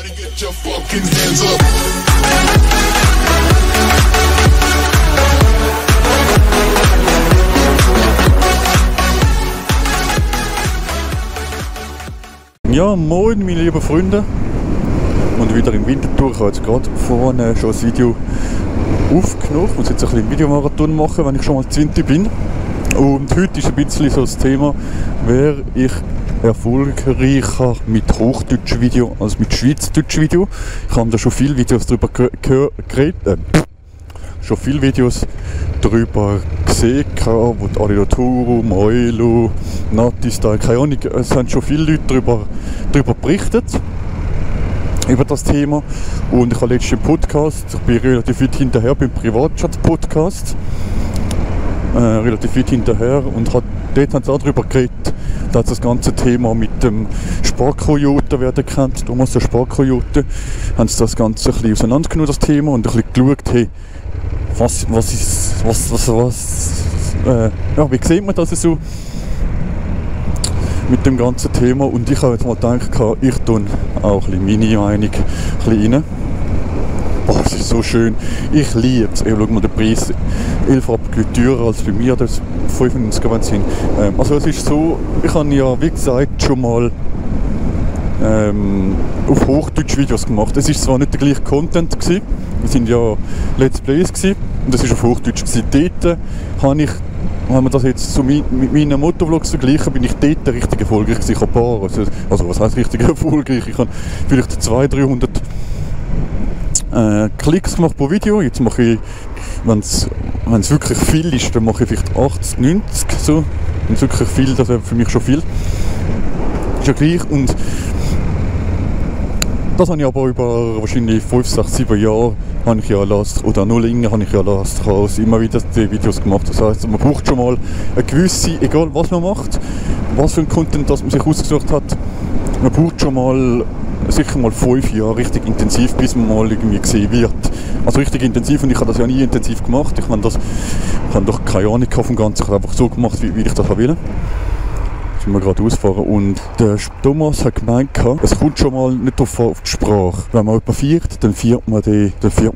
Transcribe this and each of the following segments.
Everybody get your fucking hands up. Ja, moin meine lieben Freunde und wieder im Winterthur. Ich habe jetzt gerade vorne schon ein Video aufgenommen. Ich muss jetzt ein bisschen Videomarathon machen, wenn ich schon mal in Winter bin. Und heute ist ein bisschen so das Thema, wäre ich erfolgreicher mit Hochdeutsch-Video als mit Schweizdeutsch-Video. Ich habe da schon viele Videos darüber gesehen, wo die Alligatoro, Moilo, Natistal, keine Ahnung, es haben schon viele Leute darüber berichtet, über das Thema. Und ich habe letztens einen Podcast, ich bin relativ weit hinterher beim Privatschatz-Podcast, relativ weit hinterher, und dort haben sie auch darüber geredet, dass das ganze Thema mit dem Sparkojoten, wer den kennt, Thomas der Sparkojote, haben sie das Ganze ein bisschen auseinandergenommen, das Thema, und ein bisschen geschaut, hey, wie sieht man das so mit dem ganzen Thema? Und ich habe jetzt mal gedacht, ich tue auch ein bisschen meine Meinung rein. Oh, es ist so schön. Ich liebe es. Schau mal den Preis. 11 Rappen teurer als bei mir, das 95 sind. Also es ist so, ich habe ja, wie gesagt, schon mal auf Hochdeutsch Videos gemacht. Es war zwar nicht der gleiche Content gewesen, wir sind ja Let's Plays gewesen, und das war auf Hochdeutsch gewesen. Dort wenn man das jetzt so mit meinen Motovlogs vergleichen, bin ich dort richtig erfolgreich gewesen. Ich habe also was heisst richtig erfolgreich? Ich habe vielleicht 200-300 Klicks gemacht pro Video. Jetzt mache ich, wenn es wirklich viel ist, dann mache ich vielleicht 80, 90 so. Wenn es wirklich viel, das wäre für mich schon viel. Ist ja gleich. Und das habe ich aber über wahrscheinlich 5, 6, 7 Jahre habe ich ja oder noch länger habe ich ja immer wieder die Videos gemacht. Das heisst, man braucht schon mal eine gewisse, egal was man macht, was für ein Content das man sich ausgesucht hat, man braucht schon mal sicher mal 5 Jahre richtig intensiv, bis man mal irgendwie gesehen wird. Also richtig intensiv, und ich habe das ja nie intensiv gemacht. Ich habe doch keine Ahnung vom Ganzen, ich habe einfach so gemacht, wie ich das will. Wir gerade ausfahren, und der Thomas hat gemeint, es kommt schon mal nicht auf die Sprache. Wenn man jemanden feiert, dann feiert man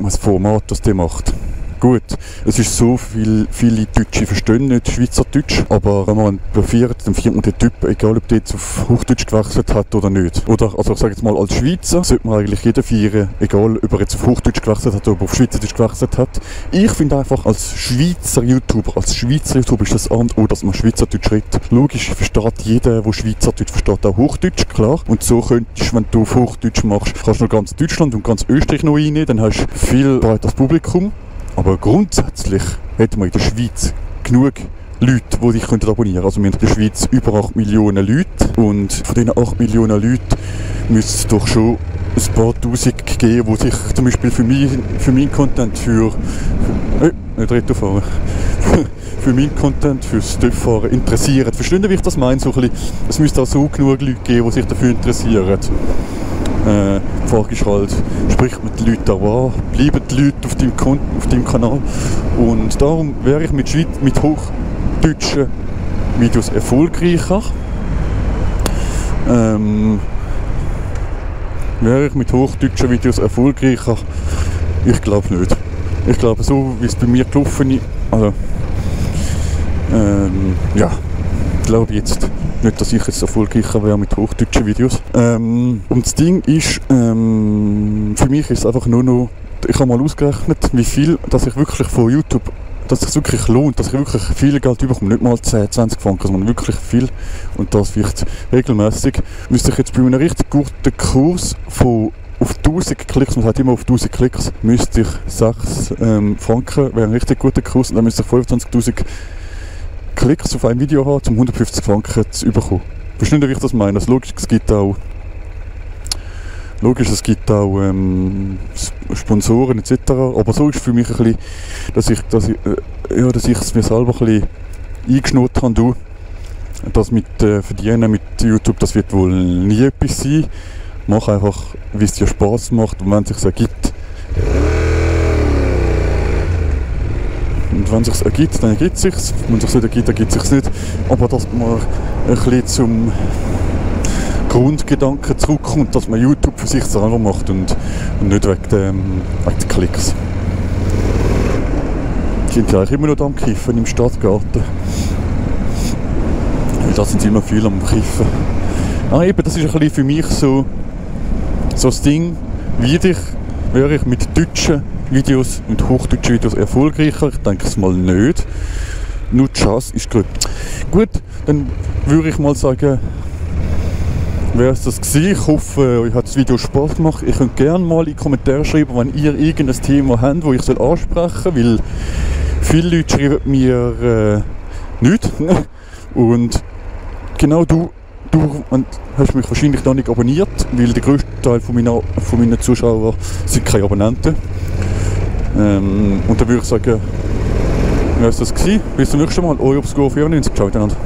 das Format, das der macht. Gut, es ist so, viele Deutsche verstehen nicht Schweizerdeutsch, aber wenn man jemanden feiert, dann feiert man den Typ, egal ob der jetzt auf Hochdeutsch gewechselt hat oder nicht. Oder, also ich sage jetzt mal, als Schweizer sollte man eigentlich jeden feiern, egal ob er jetzt auf Hochdeutsch gewechselt hat oder auf Schweizerdeutsch gewechselt hat. Ich finde einfach, als Schweizer YouTuber ist das A und O, dass man Schweizerdeutsch redet. Logisch versteht jeder, der Schweizerdeutsch versteht, auch Hochdeutsch, klar. Und so könntest, wenn du auf Hochdeutsch machst, kannst du noch ganz Deutschland und ganz Österreich noch reinnehmen, dann hast du viel breites Publikum. Aber grundsätzlich hätten wir in der Schweiz genug Leute, die dich abonnieren können. Also wir haben in der Schweiz über 8 Millionen Leute, und von diesen 8 Millionen Leuten müsste es doch schon ein paar Tausend geben, die sich zum Beispiel für meinen Content, für meinen Content, fürs Töpffahren interessieren. Verstehen Sie, wie ich das meine? So ein bisschen, es müsste auch so genug Leute geben, die sich dafür interessieren. Die Frage ist halt, spricht man die Leute auch an, bleiben die Leute auf deinem Kanal? Und darum wäre ich mit hochdeutschen Videos erfolgreicher. Ich glaube nicht. Ich glaube, so wie es bei mir gelaufen ist, also ja, ich glaube jetzt nicht, dass ich jetzt erfolgreicher wäre mit hochdeutschen Videos. Und das Ding ist, für mich ist es einfach nur noch, ich habe mal ausgerechnet, wie viel, dass ich wirklich von YouTube, dass es sich wirklich lohnt, dass ich wirklich viel Geld überkomme, nicht mal 10, 20 Franken, sondern wirklich viel, und das vielleicht regelmäßig. Müsste ich jetzt bei einem richtig guten Kurs auf 1000 Klicks, man sagt immer auf 1000 Klicks, müsste ich 6 Franken, wäre ein richtig guter Kurs, und dann müsste ich 25'000 Klicks auf ein Video haben, um 150 Franken zu bekommen. Verstehen Sie, wie ich das meine? Also logisch, es gibt auch Sponsoren etc. Aber so ist es für mich ein bisschen, dass ich es mir selber ein bisschen eingeschnurrt habe. Das mit Verdienen mit YouTube, das wird wohl nie etwas sein. Mach einfach, wie es dir Spass macht, und wenn es sich ergibt. Und wenn es sich ergibt, dann ergibt es sich. Wenn es sich nicht ergibt, ergibt es sich nicht. Aber dass man ein bisschen Grundgedanken zurückkommt, dass man YouTube für sich selber macht und nicht wegen den Klicks. Die sind ja eigentlich immer noch da am Kiffen im Stadtgarten. Weil da sind sie immer viel am Kiffen. Eben, das ist ein bisschen für mich so das Ding, wäre ich mit deutschen Videos und hochdeutschen Videos erfolgreicher? Ich denke es mal nicht. Nur Jazz ist gut. Gut, dann würde ich mal sagen, wäre es das gewesen. Ich hoffe, euch hat das Video Spaß gemacht. Ihr könnt gerne mal in die Kommentare schreiben, wenn ihr irgendein Thema habt, das ich ansprechen soll, weil viele Leute schreiben mir nichts. Und genau du hast mich wahrscheinlich noch nicht abonniert, weil der grösste Teil von meinen Zuschauern sind keine Abonnenten. Und dann würde ich sagen, wäre es das gewesen. Bis zum nächsten Mal. Euer Obscure 94. Ciao miteinander.